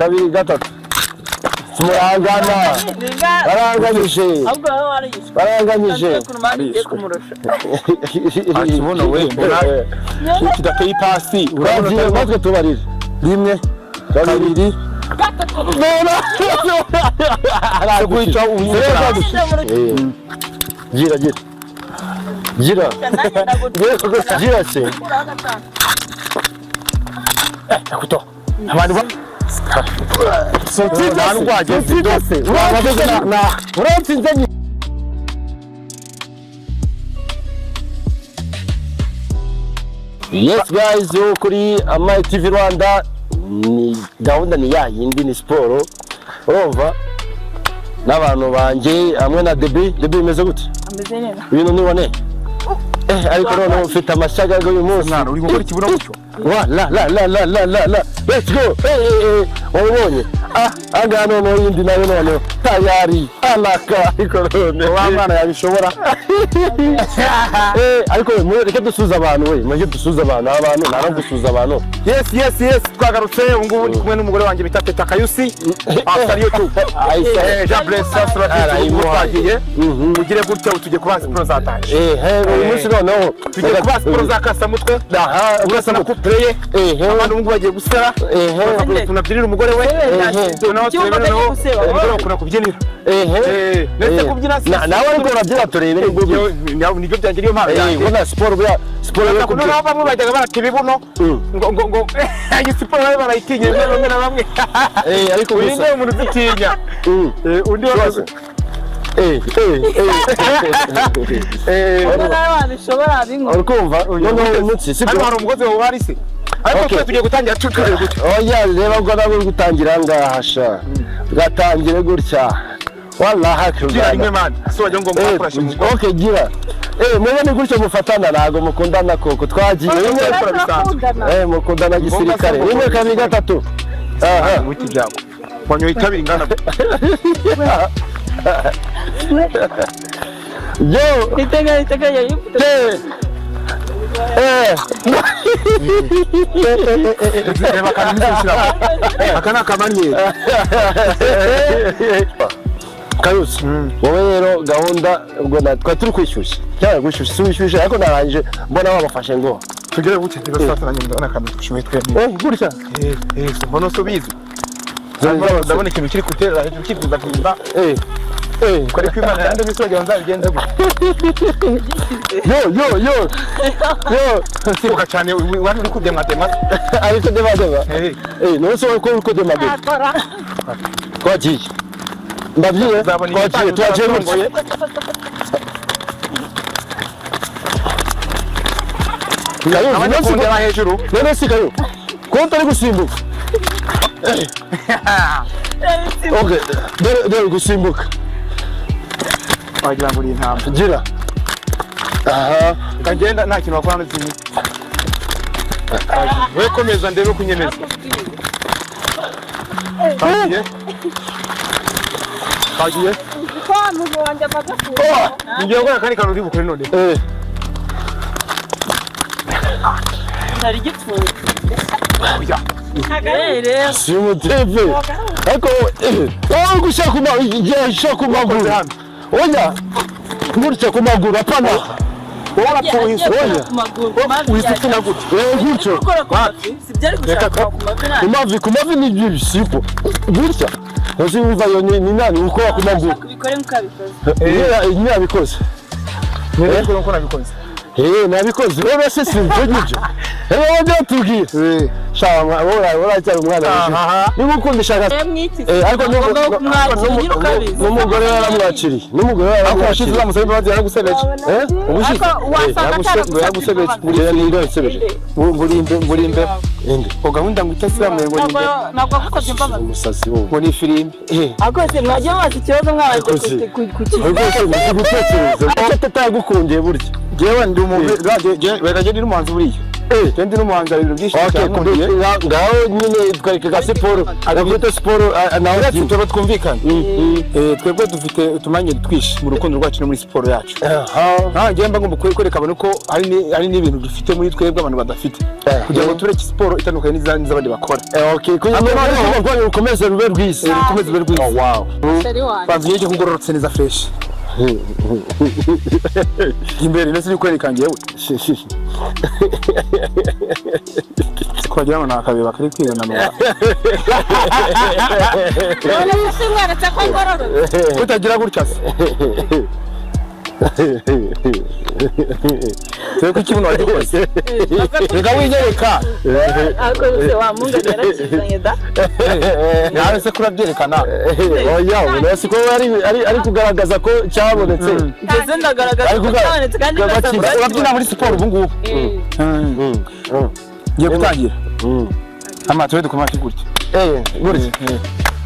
Kabiri, gatatu. Murangana, baranganyije. Ahubwo wowe warishwe. Baranganyije. Ugiye kumurusha. Akibuno we, mbona kidateye ipasi. Twagiye natwe, tubarire: rimwe, kabiri, Gatatu. Guhita. Gira, gira, gira. Nanjye ndaguca. Gira se. Kuraho gatanu. Kuto abantu ba Sotsinze se, sotsinze se, uratsinze, uratsinze. Yes guys, yo kuri Amayi TV Rwanda, ni gahunda ni ya yindi, ni siporo, urumva n'abantu banjye hamwe na Debi. Debi, bimeze gute? Ameze neza. Ibintu nibone, ariko noneho ufite amashagaga uyu munsi. Mwana uri gukora ikibuno gutyo. Wa la la la la la la la, let's go! Wabonye ah, angaha noneho yindi nayo noneho tayari alaka, ariko none Wa mwana yabishobora. Ariko reka dusuze abantu we, mureke dusuze abantu, abantu nta no gusuza abantu. Yes, twagarutse. Ubu ngubu ndi kumwe n'umugore wanjye bita Teta Kayusi after YouTube. Aisha. Jean Blaise Sasura. Arayimuhaye. Twagiye ugire gutya, ubu tugiye kubaha siporo zatanje. Uyu munsi noneho Tugiye kubaha siporo za kasamutwe. Aha. Urasa na couple ye. Abandi ubu ngubu bagiye gusara. Tunabyinira umugore we. Noneho turebe, noneho umugore bakunda kubyinira. Ndetse kubyina si Nawe ariko urabyina, turebe nibwo. Nibyo byanjye, niyo mpano yanjye. Ubona siporo, buriya siporo yo kubyina. Noneho bamwe bajyaga barata ibibuno ngo iyi siporo nayo barayitinye bamwe na bamwe. Ariko Uyu gusa ni umuntu uzitinya. Undi Rwose. Ubwo nawe wabishobora binkora. Uri kumva noneho uyu munsi sibyo? Hano hari umugozi wawe wari se, ariko Okay. twe tugiye gutangira tugiye gutya. Oya, reba ngo nawe uri gutangira ngaha sha, gatangire gutya, wallahi. Gira rimwe man, si wagira ngo mwakurashe mu mugongo. Okay, gira. Mwebwe ni gutyo mufatana, ntabwo mukundana koko. Twagiye, rimwe. Turakundana. Mukundana gisirikare. Rimwe, kabiri, gatatu, aha. Wiki byabo wanyoye itabi ringana gutya. Yo. Itega, itega, yayifite. Reba akantu nizishyiraho, aka ni akamanyeri. Kayusi, wowe rero gahunda ubwo twari turi kwishyushya, cyangwa gushyushya si wishyushye, ariko narangije mbona wabafashe ngo Tugere gutya, reba sasa nanjye ndabona akantu dushoboye twembi. Gutya. Mbona se ubizi? Ndabona ikintu kiri guterera hejuru kibyimbabyimba. Ko ariko Imana yandi misi wagira ngo nzabigenze gutya. Yo yo yo yo! Simbuka cyane, wari uri kudemadema. Ariko demadema. None se wowe ko uri kudemadema? Akora. Twagiye, ndabyiye. Uzabona Twagiye, igipangu. twagiye gutya. Uzarongoye. Kayo, Abandi none se kundeba hejuru. None se Kayo, ko utari gusimbuka? Okay, dore dore gusimbuka. Wagira ngo uri intama. Gira aha. Kagenda, nta kintu wakora n'izindi. We komeza ndebe kunyemeza. Twagiye, twagiye. Kwa muntu wanjye amaze kuza. Ngiye gukora akandi kantu uri bukore none. Ntari gipfuye. Oya. Rero. Si umutebe, ariko wowe gushaka ku maguru, igihe ku maguru. Ukoze hano. Oya, gutya ku maguru, apana. Wowe urapfuye. Oya. Ku maguru, ku mavi. Uhise upfuna gutya. Gutyo. Gukora ku mavi sibyo ari gushaka ku mavi. Ku mavi, ku mavi ni byo bisipo gutya, uzi wumva iyo ni nani ukora ku maguru? Ntabwo ubikore nk'ukabikoze. Nabikoze. Nari ko nabikoze. Nabikoze rero se, si ibyo ngibyo rero wowe byatubwira sha, wowe uracyari umwana muto. Aha. Niba ukunda ishaka. Mwiki. Ariko Ugomba kumwakira nyine ukabizi. N'umugore yaramwakiriye, n'umugore Ariko yaramwakiriye. washize uzamusaba imbabazi, yaragusebeje. Ubushize. Ariko wasanga Ngo yagusebeje. Buriya ni ndo nsebeje? Ngo uri imbeho. Inde? Ngo gahunda ngo itasilamuye, ngo ni imbeho. Ntabwo agusabye imbabazi. Umusazi wowe. Ngo ni ifirimbi. Ariko se mwagiye mubaza ikibazo mwabanje Akoze. ku kintu? Rwose uzi gutekereza icyo tatagukundiye burya. Jewe ndi umuntu, reka ndi n'umuhanzi buriya. Ndi n'umuhanzi, hari ibintu byinshi Okay, cyankundiye. Ngaho nyine twereke ka siporo, agakubita siporo nawe. Uretse tuba twumvikana. Twebwe dufite utumanye twishi mu rukundo rwacu no muri siporo yacu. Nta mba ngomba kwereka abantu ko hari n'ibintu dufite muri twebwe abantu badafite, kugira ngo tureke siporo itandukanye n'iz'abandi bakora. Okay, kugira ngo urukundo rwanyu rukomeze rube rwiza. Rukomeze rube rwiza. Oh, wow. Chéri wanjye. Banza unyereke ko ugororotse neza, fresh imbere, ndetse uri kwereka njyewe ko wagira ngo ni akabeba kari kwinanura. None se simweretse ko ngororotse? Kutagira gutya se, dore ko ikibuno wagikoze, reka winyereka. Ariko se wa mungu yarakizanye da. Nawe se kurabyerekana? Oya, ubona siko ari kugaragaza ko cyabonetse. Ngeze ndagaragaza Ari ko cyabonetse kandi kugaragaza- Urabyina muri siporo ubu ngubu? Ngiye gutangira. Ama tube dukoma amashyi gutya. Gutya.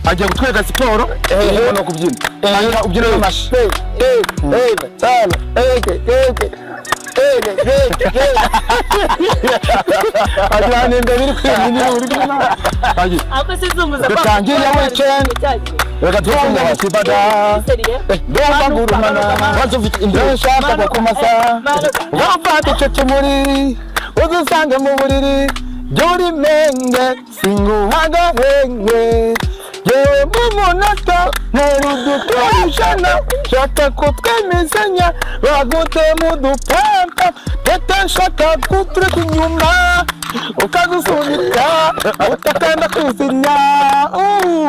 Agiye kutwereka siporo irimo no kubyina. Tangira ubyina n'amashyi. Tano, eke, eke, eke, eke, eke. Agira ahantu imbere iri kwiyongera uri kubyina. Agiye. Ariko se zunguza. Dutangiye weekend. Reka tuve mu Kibada. Ndumva ngurumana. Banza ufite imbere. Nshaka kukumasa. Wamfata icyo kimuri uzusange mu buriri jya menge singuhagahenge yewe mu munota ntera udutora 100 nshaka kutwemezanya bagutema udupampa tete nshaka kutureka inyuma ukagusunika utakanda kuzimya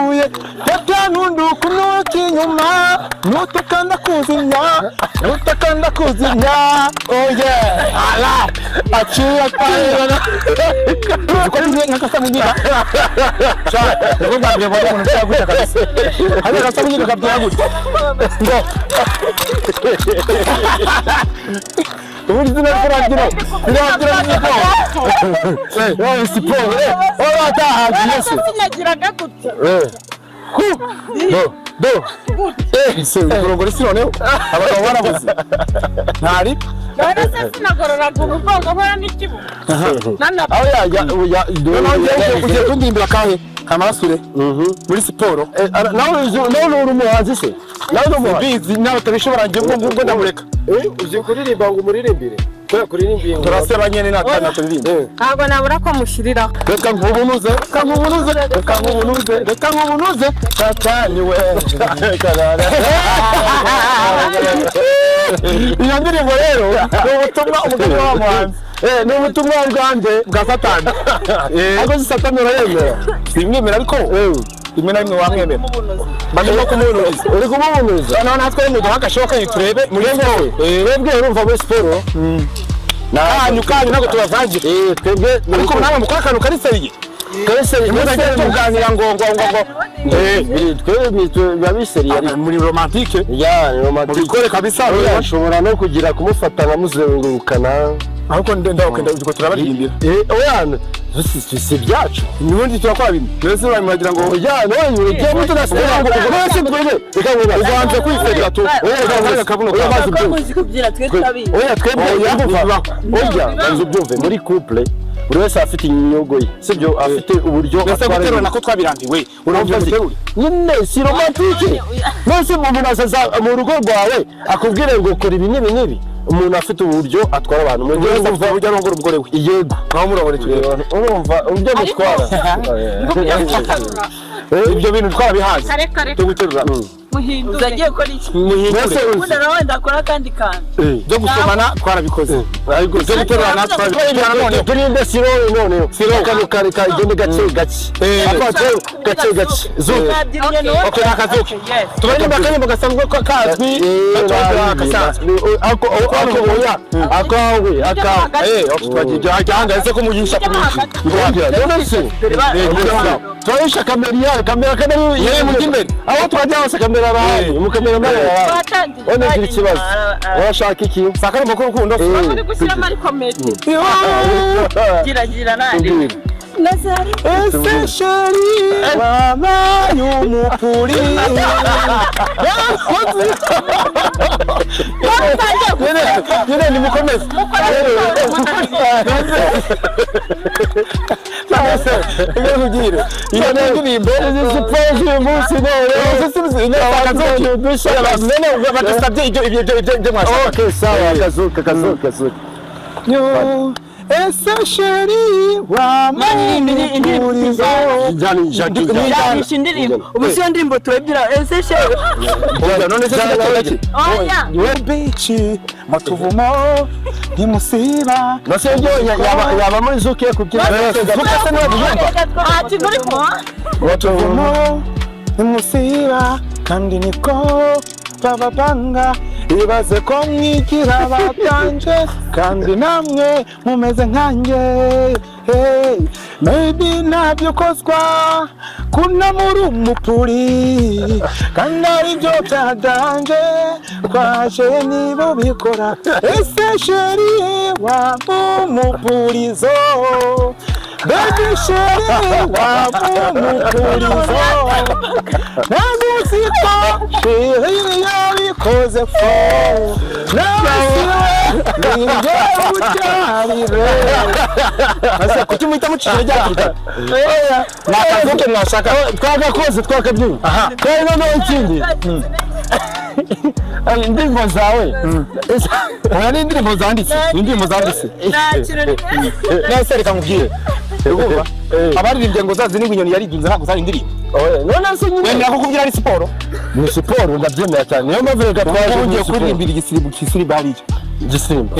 uye tete ntunduka unuka inyuma nutakanda kuzimya nutakanda kuzimya oye ala aciye akira uko ari nk'akasamunyiga nibwo bwa mbere mbonye umuntu ubyara gutya kabisa, hari akasamunyiga kabyara gutya ngo ubundi izina rirabyina rirabyina muri siporo. Siporo, waba watahagiye se? Sinagiraga gutya. Ku do do. Se urongora isi noneho abagabo barabuze ntari. None se sinagororaga umugongo nkora n'ikibuno? Aho ya ya ya do. Noneho njyewe ugiye kundimbira kahe kamarasure muri siporo? Nawe nawe uri umuhanzi se? Nawe uri umuhanzi? Bizi nawe utabishobora, njye ubwo ngubwo ndamureka. Uzi kuririmba ngo umuririmbire kubera kuririmbiye ngo Turaseba nyene natana turirimba. Ntabwo nabura ko mushyiriraho. Reka nkubunuze, reka nkubunuze, reka nkubunuze, reka nkubunuze satani we. Iyo ndirimbo rero ni ubutumwa, umugani wa muhanzi. Ni ubutumwa bwanjye. Bwa satani. Ariko si satani urayemera? Simwemera, ariko rimwe na rimwe wamwemera bamenya kumubunuza. Uri kumubunuza. Noneho natwe niduha agashoka turebe muri siporo. Twebwe urumva muri siporo Kanyu kanyu ntabwo tubavangira. Twebwe Ariko namwe mukora akantu kari sérieux. Kari sérieux. Muzajya tuganira ngo Twebwe biba bi sérieux ariko. Muri romantique. Ya, ni romantique. Mubikore kabisa. Oya, nshobora no kugira kumufata nkamuzengurukana. Ariko ndakenda ubwo turabaririmbira. Oya, si ibyacu. Nubundi turakora bimwe mbese bamuragira ngo Oya, none ugiye muto na siporo ngo mwese twebwe reka ngo ubanze kwisegera tu. Oya, oya, kabuno. Oya, maze ko ubyumve. muzi kubyina twe turabizi. Oya, twebwe Oya, urumva. bibaho. Oya, banza ubyumve, muri couple buri wese afite inyogo ye, sibyo? Afite uburyo Mbese atwara guterura ibintu. nako twabirambiwe, urumva muterure. Nyine si romantique nose umuntu azaza mu rugo rwawe akubwire ngo kora ibi n'ibi n'ibi? Umuntu afite uburyo atwara abantu mu gihe wese afite wumva uburyo arongora umugore we. Yego. Ngaho murabona turebe. Urumva uburyo mutwara. Ibyo bintu twarabihaze Kare kare. byo guterura. Muhindure. Uzagiye gukora iki? Muhindure. Ubundi nawe wenda akora akandi kantu. Byo gusomana twarabikoze, Ariko byo guterurana twarabikoze noneho. Turinde siro noneho, siro kano kare kagende gake gake. Ako gake gake zuba. Mwabyinnye n'uwo. Okay, ni akazuki. Yes. Tubaririmba akaririmbo gasanzwe kazwi gatoya gasanzwe. Ako ako, oya, akawe akawe. Okay, twagiye ibyo ese ko mugisha kumwisha. None se turahisha kamera, kamera, kamera. Yewe, mujye imbere. Aho twajya hose kamera arahari, umukameramani arahari. Twatangiye. None gira ikibazo, urashaka iki? Si akaririmbo k'urukundo? Uri gushyiramo ariko metero. Gira gira nandi. Tubwire. Nazari. Ese chéri wabaye Umupuri. Nyine nimukomeze. Ibyo nkubwire. Iyo ni indirimbo. Izi siporo z'uyu munsi none. Badusabye ibyo mwashaka. Okay, sawa, akazuka, akazuka, akazuka. Yo, ese chérie wamanyirizo. Njyana, njyana, njyana. Janisha indirimbo. Ubu si yo ndirimbo turabyina. Ese shewe. None se sinakora ki? Oya. We bici matuvumo ntimusiba. Nase ibyo yaba muri zuke kubyina. Zuke se niwe byumva. Nta kintu uri kumva. Matuvumo ntimusiba kandi niko babapanga ibaze ko mwigira batanje kandi namwe mumeze nkanjye. Hey, maybe ntabyo kozwa kuna muri umupuri kandi aribyo byadanje twaje nibo bikora. Ese chérie wa umupurizo, baby chérie wa umupurizo, ntabwo uzi ko chérie yabikoze fo nawe siwe ninjye ucyarire. Ese kuki muhita mucishije rya kuruta? Ni akazuke mwashaka. Twagakoze, twakabyina. Kandi noneho ikindi. Indirimbo zawe. Oya, ni indirimbo zanditse, ni indirimbo zanditse. Nta kintu. Nese reka nkubwire. Urumva? Abaririmbye ngo zazi n'ingwe inyoni yarigunze ntabwo zari indirimbo. Oya, none se nyine. Wemera ko kubyina ari siporo? Ni siporo, ndabyemera cyane. Niyo mpamvu reka twaje Ubu muri ugiye siporo. kuririmbira igisirimbo kisiriba hariya. Igisimba.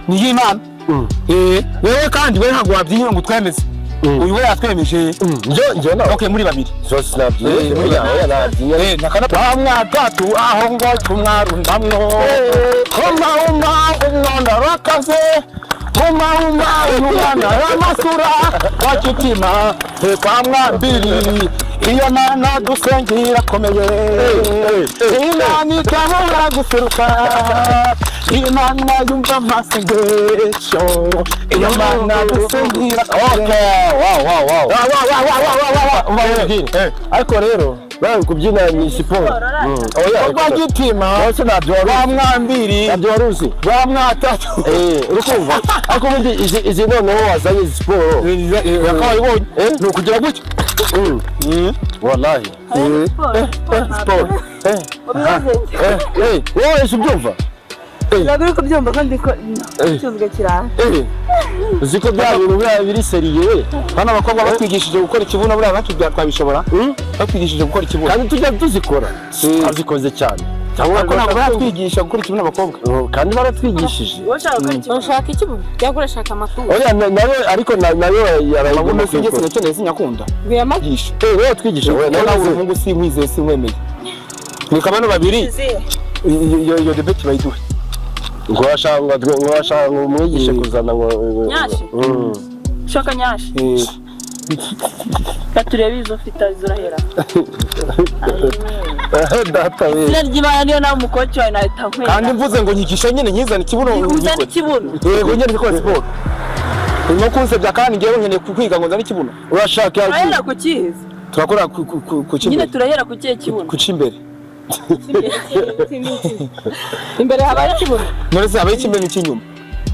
Ni iy'Imana. Wewe kandi wewe ntabwo wabyina ngo utwemeze. Uyu we yatwemeje. Njye nawe. Okay, muri babiri. Zose nabyina. Muri Oya, oya, nabyina. Nakana pamwa tatu aho ngo tumwarundamwo. Uma uma umwana rakaze. Uma uma umwana ramasura wakitima kwa mwambiri. Iyo mana dusengira akomeye. Imana itabura guseruka. Imana yumva amasengesho. Iyo mana dusengira akomeye. Okay, wow, wow, wow. Wa wa wa wa wa wa wa. Umva nkubwire. Ariko rero, nawe kubyina ni siporo. Oya, Rwa gitima. Wose ntabyo wari Wa uzi. mwambiri. Ntabyo wari uzi. Wa mwatatu. Uri kumva? Ariko ubundi izi noneho wazanye izi siporo. Yakabaye ibonye. Ni ukugira gutya. Wallahi. Siporo. Wowe ese ubyumva? Ntabwo uri kubyumva ko ndi ko cyuzwe kirara. Uzi ko bya bintu biriya biri sérieux. Hano abakobwa batwigishije gukora ikibuno buriya natwe twabishobora. Batwigishije gukora ikibuno. Kandi tujya tuzikora. Twazikoze cyane. Cyangwa Ariko ntabwo baratwigisha gukora ikibuno abakobwa. Kandi baratwigishije. Wowe ushaka gukora ikibuno. Urashaka ikibuno cyangwa urashaka amatungo? Oya, nayo ariko nayo Amabuno yarayigomba sinjye kuyikora. sinakeneye sinyakunda. Nguyamagi. Yigisha. Wowe twigisha wowe Nawe nawe umuhungu simwizeye simwemeye. Reka bano babiri iyo debate bayiduhe. Ngo washaka ngo washaka ngo umwigishe kuzana ngo Nyashi. Ushaka nyashi. Reka turebe izo ufite zirahera. Data we. Izina ry'Imana niyo nawe umukoci wawe nahita nkwera. Kandi mvuze ngo nyigisha nyine nyizane ikibuno. Uzane ikibuno. Yego nyine ndikora siporo. Urimo kunsebya kandi ngewe nkeneye kwiga ngo nzane ikibuno. Urashaka Turahera ku kihe? Turakora ku Nyine cy'imbere. turahera ku kihe kibuno? Ku cy'imbere. Imbere habaye ikibuno. None se habaye icy'imbere n'icy'inyuma?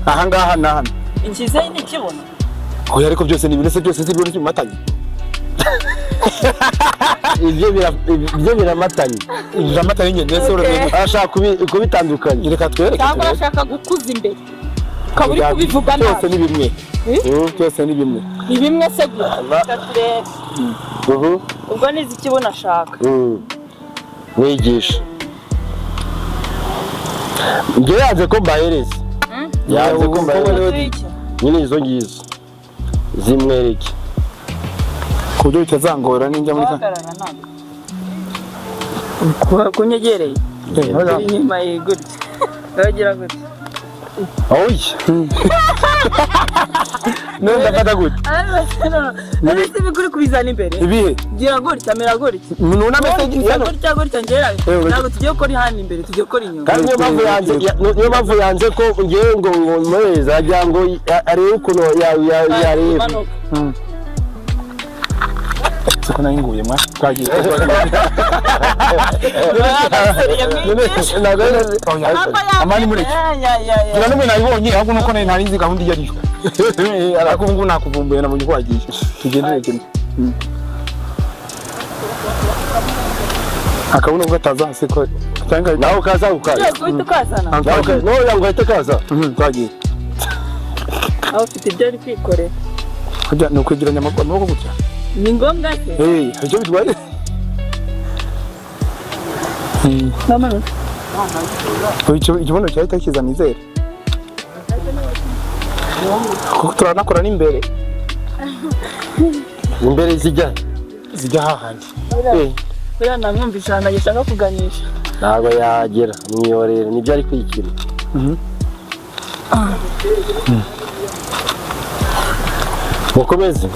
Aha ngaha na hano. Ikize ni ikibuno. Oya, ariko byose ni ibintu se byose si ibintu bimatanye. Ibyo biramatanye. Biramatanye nyine ndetse urabona. Arashaka kubitandukanya. Reka twereke. Cyangwa urashaka gukuza imbere. Ukaba uri kubivuga Byose nabi. ni bimwe. Byose ni bimwe. Ni bimwe se gusa. Reka turebe. Ubwo nizi ikibuno ashaka. Mwigisha. Njye yanze ko mbahereza. Yanze ko mbahereza. Iki? Nyine izo ngizo. Zimwereke. Ku buryo bitazangora ninjya muri ka. Guhagarara ntabwo. Kunyegereye. Inyuma ye gutya. Uragira gutya. Oya. None ndafata gute? None se ibiguri kubizana imbere. Ibihe? Gira gutya, mera gutya. Nuname se Gutya, gutya, gutya, ngera. uretse- Ntabwo tugiye gukora hano imbere, tugiye gukora inyuma. Kandi niyo mpamvu yanze ko ngewe ngo mwohereze agira ngo arebe ukuntu yareba. Manuka. Siko nayinguye mwa twagiye. Ntabwo Oya, amani mureke. Ngira n'umwe nayibonye, ahubwo nuko nari ntari nzi gahunda iyo ariyo. Ariko ubu ngubu nakuvumbuye, nabonye ko wagiye. Tugendere kimwe. Akabuno ubwo ataza hasi ko cyangwa nawe ukaza ukaza. Ugiye guhita ukazana. Nawe no ngo ahite kaza. Twagiye. Aho ufite ibyo ari kwikorera. Kujya ni ukwegeranya amaboko gutya. Ni ngombwa se? Eh, hari icyo bitwaye? Mama. Ikibuno cyahita kiza nizere. Kuko turanakora n'imbere. Imbere zijya zijya hahandi. Buriya namwumvisha ahantu agishaka kuganisha. Ntabwo yagera, mwiyorere nibyo ari kwikina. Mukomeze.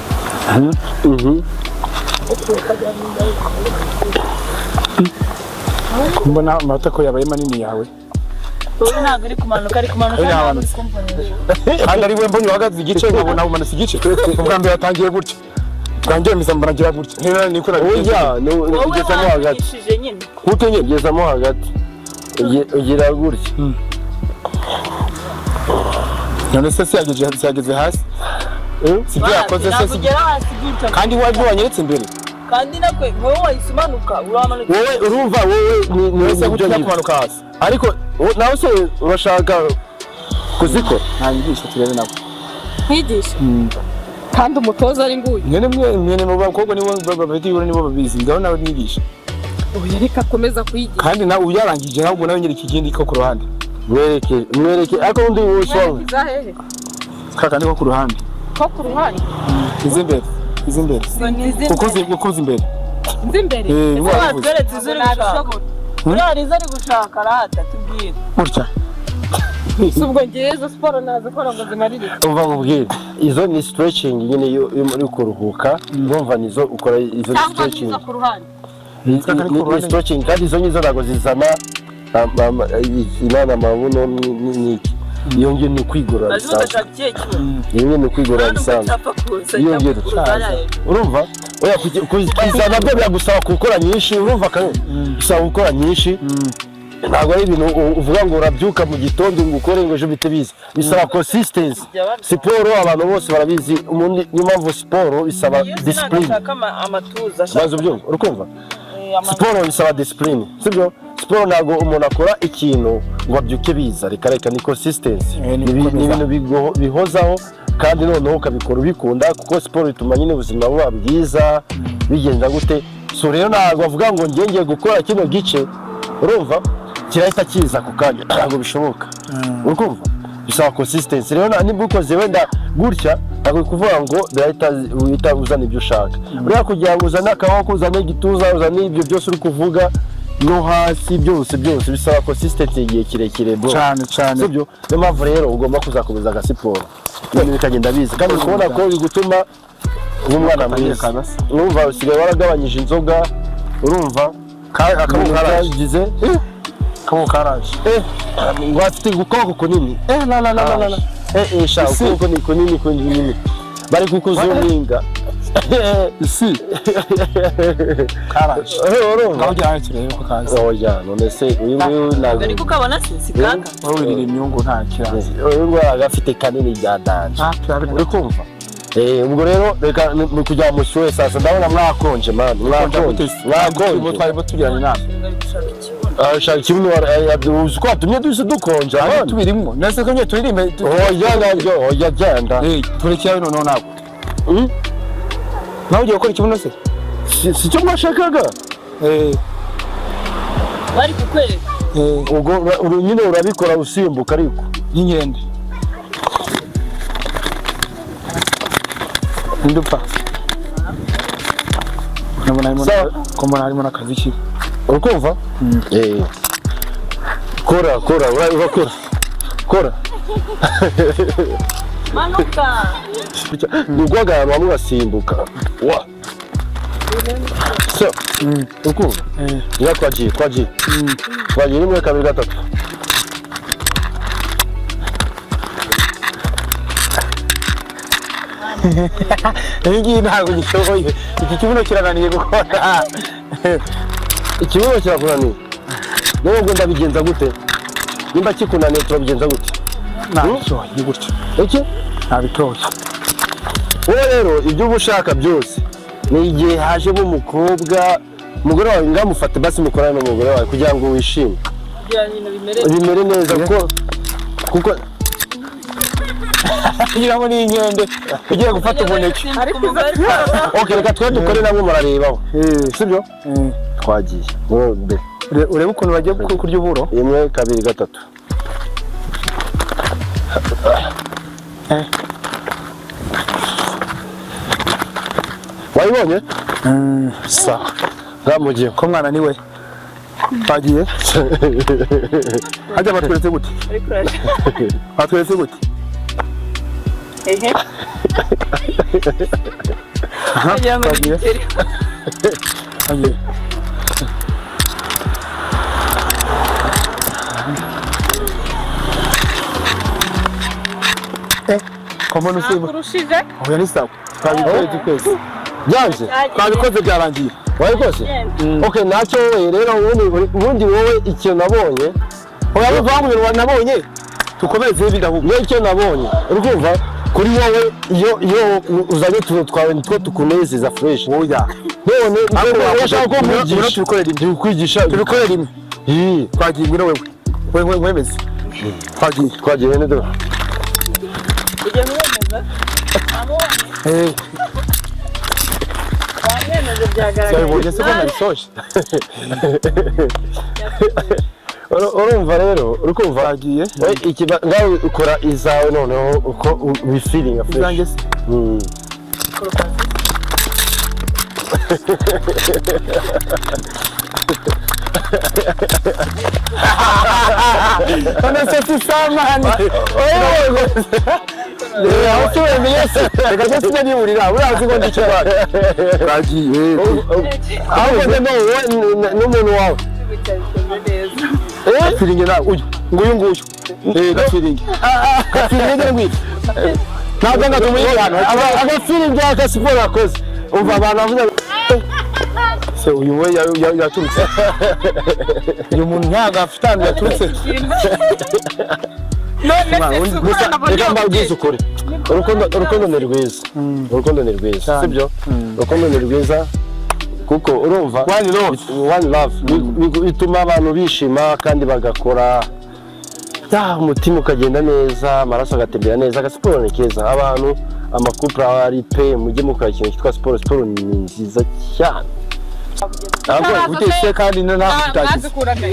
Mbona amatako yabaye manini yawe. Wowe ntabwo uri kumanuka, ari kumanuka, Ari ntabwo uri yamanutse. kumbonesha. Kandi ari we mbonye uhagaze igice, nkabona umanutse igice. Ubwa mbere yatangiye gutya, bwanjye mbiza mbona agira gutya. Niba niko nabigenza. Ujya ni Wowe ugezamo hagati. wandikishije nyine. Gute nyine? Ugezamo hagati. Ugira gutya. None se siyageze hasi? Si ibyo yakoze se? Ntabwo ugera hasi gutya. Kandi wajye wanyeretse imbere. Kandi nakwe wowe wahise umanuka, uramanuka. Wowe urumva, wowe ni Wese nibyo gutya ngibyo. kumanuka hasi. Ariko nawe se urashaka kuzikora? Ntanyigisha turebe nabo. Nkwigisha kandi umutoza ari nguyu. Mwene mwe mwene mu bakobwa nibo bafite ibiro, nibo babizi, ngaho nawe mwigisha. Oya, reka akomeza kwigisha. Kandi nawe uyarangije, ahubwo nawe nyereka ikindi ko ku ruhande. Mwereke, mwereke ariko undi wose wawe. Mwerekeza hehe? Kakandi ko ku ruhande. Ko ku ruhande? Iz'imbere, iz'imbere. Kuko uzi imbere. Nzi imbere. Eh, Ese wabivuze. watweretse izo uri gushaka? Nabishobora. Buriya hari izo ari gushaka, arahata tubwire. Gutya. Si ubwo ngewe izo siporo nazikora ngo zimarire. Umva nkubwire, izo ni stretching nyine iyo uri kuruhuka, urumva nizo ukora izo ni Cyangwa stretching. nizo ku ruhande. Ni stretching, kandi izo ngizo ntabwo zizana inana amabuno n'iki. Iyo ngiyo ni ukwigorora Azi bisanzwe. udashaka ikihe kibuno? Iyo ngiyo ni ukwigorora Nta nubwo bisanzwe. cyapfa kuza, Iyo ngiyo cyapfa kuza hariya hejuru. Urumva, oya, kuzana byo biragusaba gukora nyinshi, urumva kare bisaba gukora nyinshi. Ntabwo ari ibintu uvuga ngo urabyuka mu gitondo ngo ukore ngo ejo bite biza. Bisaba consistency. Siporo abantu bose barabizi ubundi, niyo mpamvu siporo bisaba Iyo ntabwo discipline. ashaka amatuza, ashaka Maze ubyumva, urukumva amatuza. siporo bisaba discipline, sibyo? Siporo ntabwo umuntu akora ikintu ngo abyuke biza, reka reka, ni consistency. Eh, ni Ni gukomeza. ni ibintu bihozaho, kandi noneho ukabikora ubikunda, kuko siporo bituma nyine ubuzima buba bwiza. Bigenda gute? So rero ntabwo bavuga ngo ngiye ngiye gukora kino gice, urumva kirahita kiza ako kanya, ntabwo bishoboka. Urumva bisaba consistency. Rero niba ukoze wenda gutya, ntabwo kuvuga ngo birahita uhita uzana ibyo ushaka. Uriya kugira ngo uzane akaboko, uzane igituza, uzane ibyo byose uri kuvuga no hasi, byose byose bisaba consistency igihe kirekire, bro. Cyane cyane. Sibyo? Niyo mpamvu rero ugomba kuzakomeza agasiporo, ibintu bikagenda biza, kandi uri kubona ko bigutuma uba umwana mwiza. Kaza se. Urumva usigaye waragabanyije inzoga, urumva Akaboko karaje. byagize Akaboko karaje. Ngo afite ukuboko kunini, la la la la la, sha. Isi. Ukuboko ni kunini kunini, bari kukuzuminga. Isi karaje. Urumva. Ngaho ujya hano turebe ko kaza. Oya, none se uyu nguyu ntabwo Dore ko ukabona se si kaka. Wowe wirira imyungu nta kibazo. Uyu nguyu agafite kanini bya danger. Uri kumva? Ubwo rero reka ni kujya mu mushyuhe sasa, ndabona mwakonje man, mwakonje, mwakonje. Twari tugiranye inama. Ari gushaka ikibuno. Ah, shaka ikibuno, uzi ko watumye duhise dukonja Kandi man. tubirimo nese ko nyine turirimbe. Oya nabyo, oya genda. Eh, turekeye noneho ntabwo. Nawe ugiye gukora ikibuno se? Si cyo mwashakaga? Eh. Bari kukwereka. Eh. Ubwo nyine urabikora usimbuka ariko. Nk'inkende. Ndupfa. Ndabona harimo Sawa. ko mbona harimo n'akaziki. Urikumva? Kora kora, urakora kora. Manuka. Ni uguhagarara ahantu hamwe ugasimbuka wa so. Urikumva? Niba twagiye, twagiye, twagiye, rimwe, kabiri, gatatu. Iyi ngiyi ntabwo gishoboye, iki kibuno kirananiye gukora. Ikibuno kirakunaniye? Niba ubwo ndabigenza gute? Nimba kikunaniye turabigenza gute? Ntabishoboye, ni gutya. Iki? Ntabitoye. Wowe rero ibyo uba ushaka byose ni igihe hajemo umukobwa, umugore wawe, ngamufate basi mukorane n'umugore wawe kugira ngo wishime. Kugira ngo ibintu bimere. Bimere neza, kuko Kugira ngo ni inkende ugiye gufata umuneke. Ariko izo OK, reka twe dukore, namwe murarebaho, sibyo? Twagiye wowe mbere. Urebe ukuntu bagiye kurya uburo. Rimwe, kabiri, gatatu. Wayibonye? Sawa, ngamugiye. Ko mwana niwe bagiye hajya, batweretse gute? Ariko uraje. Batweretse gute? Ehe. Wagira ngo ni Twagiye. igikeri. Bagiye. Ko mbona usimba? Nakurushije. Oya, ni sawa, twabikoze twese. Byanze. Twabikoze, byarangiye. Wabikoze? OK, ntacyo. Wowe rero ubundi wowe ikintu nabonye Oya, bivuga ngo nabonye tukomeze ibindi ahubwo. Niyo icyo nabonye, uri kumva, kuri wowe iyo uzanye utuntu twawe nitwo tukunezeza fresh. Oya. None Ahubwo wowe ushaka ko ngwino nkwigisha? Tubikorere rimwe. Ndikwigisha. Tubikorere rimwe. Ii, Twagiye, ngwino wewe, wewe wemeze, twagiye. Twagiye none dore. Ugiye kumwemeza? Wamubonye? Eh. Wamwemeje, byagaragaye. Yabibonye se ko nabisoje? Urumva rero, uri kumva? Twagiye. We ikiba ngawe ukora izawe noneho uko wifeelinga fresh. Izanjye se? Mm. None se si samani? Aho si wemeye se? Reka se sijya niburira urazi ngo ndi ikibari. Twagiye. Ahubwo no wowe n'umuntu wawe. Bikoze neza. Gafiringe nawe, uyu nguyu nguyu, gafiringe, gafiringe ngwino, ntabwo nga tumuye hano. Agafeeling aka siporo yakoze, umva abantu bavuga. Se uyu we yaturutse, uyu muntu ntabwo afite ahantu yaturutse. None se si Gusa ukorana reka mbabwize ukuri, urukundo ni rwiza, urukundo ni rwiza. Cyane. Sibyo? Urukundo ni rwiza kuko urumva One love. One love. Bituma abantu bishima kandi bagakora, umutima ukagenda neza, amaraso agatembera neza. Agasiporo ni keza. Abantu, amacouple ari pe, mujye mukora ikintu cyitwa siporo. Siporo ni nziza cyane. Ntabwo Utese kandi ntabwo tutagize. Mwazikurana?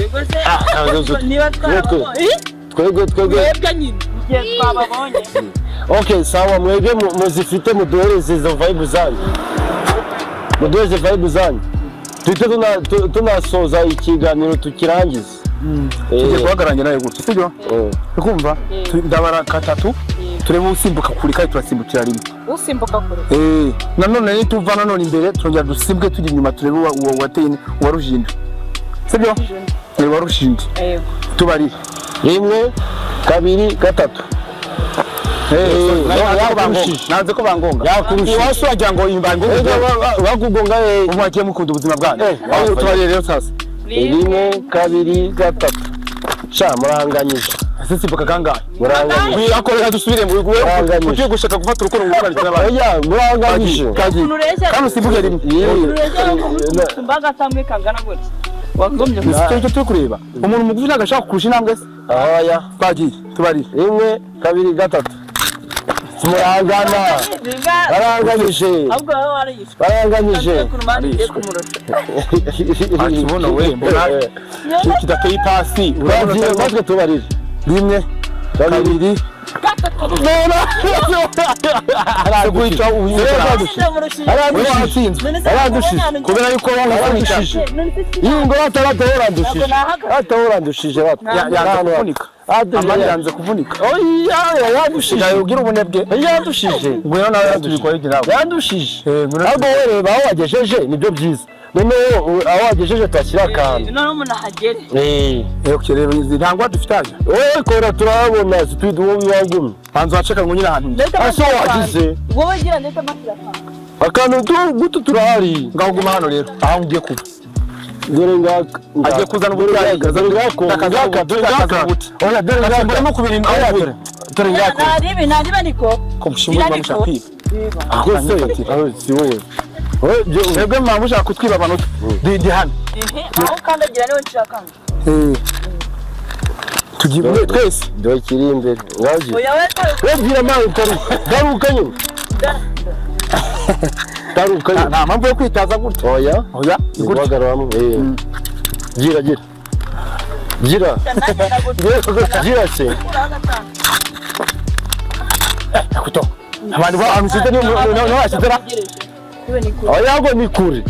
Niba twarababonye. Twebwe Mwebwe nyine. Igihe twababonye. OK, sawa, mwebwe muzifite, muduhereze izo vibe zanyu, muduhereze vibe zanyu, tuhite tunasoza ikiganiro tukirangize. Tugiye guhagararanye nawe gutya, sibyo? Ukumva ndabara katatu, turebe usimbuka kure kandi turasimbukira rimwe. Usimbuka kure. Nanone nituva nanone imbere turongera dusimbuke tujya inyuma, turebe uwa wateye uwarushije, sibyo? Uwarushije. Yego. Tubarire. Rimwe, kabiri, gatatu. Yakurushije. Nanze ko bangonga. Yakurushije. Iwacu wagira ngo imbangonga. Bakugonga. Ubu mwagiye mukunda ubuzima bwanyu. Wapfa. Tubarire rero sasa. Rimwe, kabiri, gatatu. Sha, muranganyije. Ese simbuka kangahe? Muranganyije. Akorera dusubire mu Muranganyije. ugiye gushaka gufata urukundo ngo guhagarikira abantu. Oya, muranganyije. Kagiye. Ukuntu ureshya. Kandi usimbuke rimwe. Ukuntu ureshya usumba agatambwe kangana gutya. Wagombye Icyo cyo turi kureba. Umuntu mugufi ntabwo ashaka kurusha intambwe se. Oya. Twagiye, tubarire. Rimwe, kabiri, gatatu. Murangana. Baranganyije. Ahubwo wowe warishwe. Baranganyije. Ku ruhande ugiye kumurusha. Akibuno we, mbona kidateye ipasi. Twagiye natwe, tubarire. Rimwe, kabiri, kabiri. Gatatu. Guhita Arandushije. Arandushije. Kubera yuko Arandushije. Iyi ngo atarato urandushije. Ata urandushije bato. Yanze kuvunika. Amani yanze kuvunika. Oya, yandushije. Ugira ubunebwe. Yandushije. Ngwino nawe tubikore nawe. Yandushije. Ngwino. Ahubwo wowe reba aho wagejeje, nibyo byiza. Noneho aho wagejeje tuhashyira akantu. Noneho umuntu ahagere. Eh. Okay, rero izi nta ngwate ufite aje. Wowe kora, turabona situdi wowe wagumye. Banza waceka ngo nyine ahantu ndi. Ndetse Ase wagize wowe gira ndetse amashyira akantu. Akantu guto turahari. Ngaho guma hano rero aho ngiye kuba. Dore ngaka. Agiye kuzana Dore ubuti. ngaka, dore ngako, ngaka, dore ngaka. Oya, dore ngaka. Mbona kubiri. Oya, dore, dore ngako. Naribi naribi ariko. Ko mushimwe mushaka kwiba. Ako se aho si wowe, wowe byo. Mwebwe mwaba mushaka kutwiba amanota, ndi hano. Ehe, aho ukandagira niho nshira akantu. Eh. Tugiye twese. Dore kiri imbere ngaje. Oya we. We bwira mawe, taruka, taruka nyine, taruka nyine. Nta mpamvu yo kwitaza gutya. Oya. Oya. Ni guhagarara hamwe, eh. Gira, gira, gira, gira se. Kuto abantu ahantu ushyize niho washyize ra. Oya, ngo ni kure.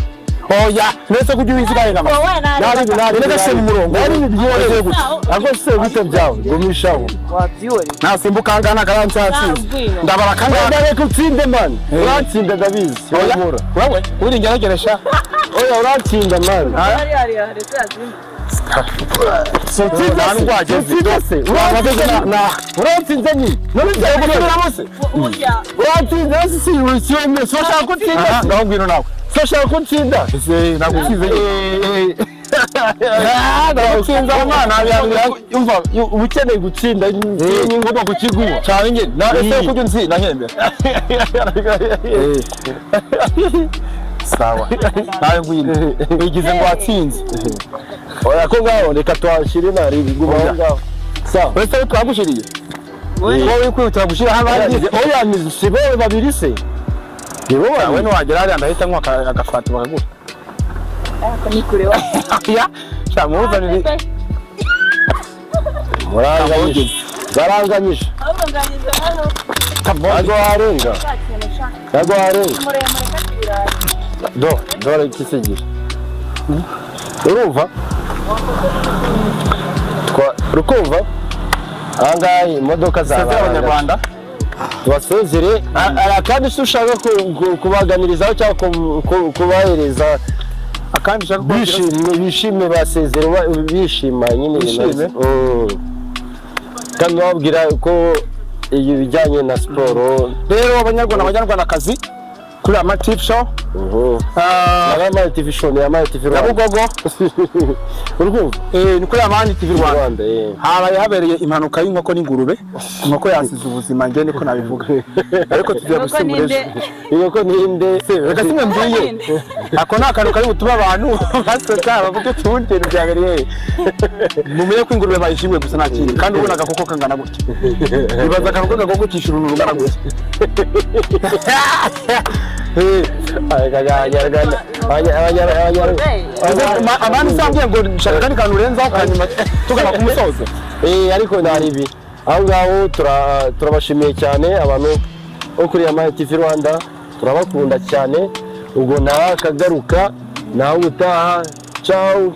Oya, ndetse kujya uwisigaye na Wowe nari nari. Reka se mu murongo. Nari byihoreye gutya. Ako se bite byawe, gumishaho. Wabyihoreye. Nasimbuka ngana karansansize. Ngwino. Ndabara kangahe? Reka utsinde man, urantsinda ndabizi. Oya. Wowe Wowe uri ngerageresha. Oya, urantsinda man. Hari hari hari yazimba. Utsinze se, utsinze se, urantsinze na urantsinze nyine none. Gusubiramo se? Oya. Urantsinze se, si si si ushaka ko utsinda. Aha, ngaho ngwino nawe. Si ushaka ko utsinda. Ese nagutsinze? Nagutsinze umwana. Umva, uba ukeneye gutsinda, ni ngombwa kukiguha. Cyane njye na ese kujya unsi nkembera. Sawa, nawe ngwino, wigize ngo watsinze. Oya, ko ngaho reka tuhashyire, nari guma aho ngaho, sawa. Uretse ko twagushiriye wowe kwihutira gushyiraho abandi. Oya, ni si bo babiri se, ni bo Wowe babiri. niwagera hariya ndahita nywa agafanta bakaguha. Ariko ni kure wa. Ya sha, muzanire. Muranganyije, baranganyije. Ahubwo nganyiza hano. Ntabwo warenga. Cya kintu sha. Ntabwo warenga. Muremure kandi ibirayi. Do dore ikisigira, urumva urukumva ahangaha imodoka Sezera zabaranga. abanyarwanda. Tubasezere. Hari akandi se ushaka kubaganirizaho cyangwa kubahereza? Akandi ushaka kubabwira? Bishimye, bishimye, basezere bishima nyine. Bishime? Kandi bababwira ko ibijyanye na siporo. Rero abanyarwanda, abanyarwandakazi, kuri ama TV show. Amani TV show ni Amani TV Rwanda. Nyabugogo. Urumva? Eh, ni kuri Amani TV Rwanda. Rwanda, eh. Habaye habereye impanuka y'inkoko n'ingurube. Inkoko yasize ubuzima, njye niko nabivuga, ariko tugiye Inkoko gusimbura ejo. ninde? Inkoko ninde? Reka simwe mbwiye, ako ni akantu kari butume abantu baseka, bavuge utundi bintu byabereye he. Mumenye ko ingurube bayishimiye gusa, nta kindi. Kandi ubona agakoko kangana gutya, ibaza akantu k'agakoko kishyura uruntu rungana gutya. Eh, Abanyarwanda. Abandi usambwiye ngo nshaka akandi kantu urenzaho hanyuma tugana ku musozo. Eh, ariko ntari ibi aho ngaho. Turabashimiye cyane abantu bo kuri Amani TV Rwanda, turabakunda cyane. Ubwo nawe akagaruka, nawe utaha, ciao.